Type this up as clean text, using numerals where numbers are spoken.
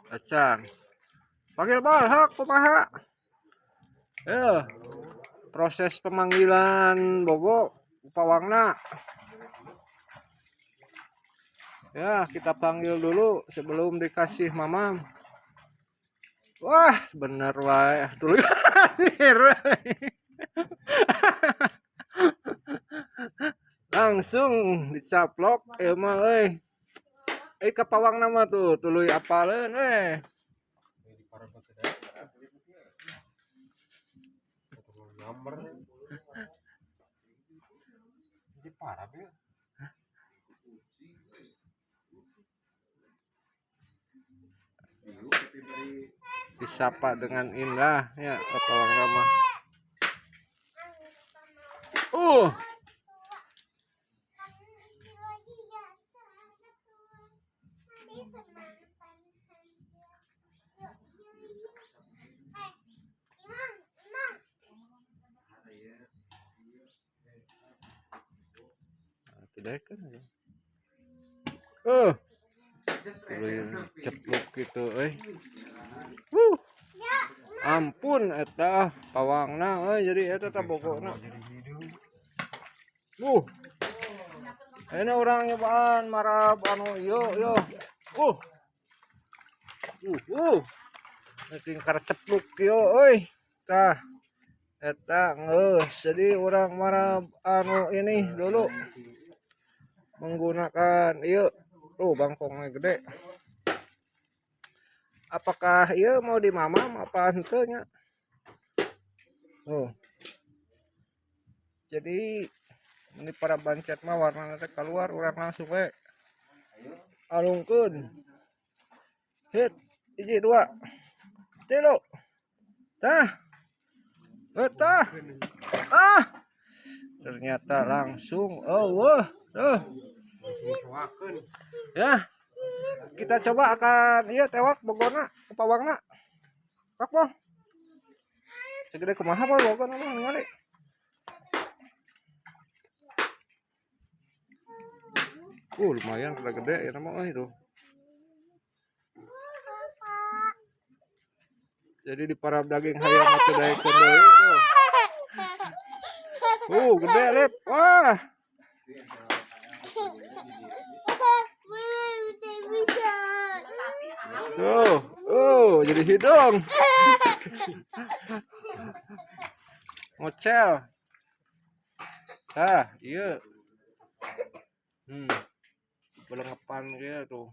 Acan. Panggil bal, hak kumaha? Eh, proses pemanggilan bogo pawangna. Ya, kita panggil dulu sebelum dikasih mamam. Wah, bener wae. Dulu langsung dicaplok ieu mah euy. Eh ka pawangna mah tuh tuluy apaleun we. Disapa dengan indah ya pawangna mah. Tidak kan. Tuluy cepluk gitu euy. Ampun eta pawangna euy, jadi eta teh bogona. Ayeuna urang nyobaan marab anu ieu yo. Tingkar cepluk yo euy. Tah eta geus, jadi urang marab anu ini dulu menggunakan ieu. Tuh bangkongnya gede. Apakah ieu mau dimamam apa henteu nya? Tuh. Jadi ini para bancet mah warnana teh keluar, urang langsung we alungkeun. Hit, hiji dua. Tilu. Tah. Tah. Ah. Ternyata langsung eueuh. Tuh. Ya. Kita coba akan iya tewak bogona pawangna. Pak pol. Segede kumaha pol bogona mah ningali. Lumayan rada gede ya mah euy tuh. Jadi di parab daging hayam atuh daekeun deui tuh. Gede lip. Wah. Tuh, jadi hidung. Ngocel. Tah, iya. Belengepan kieu tuh.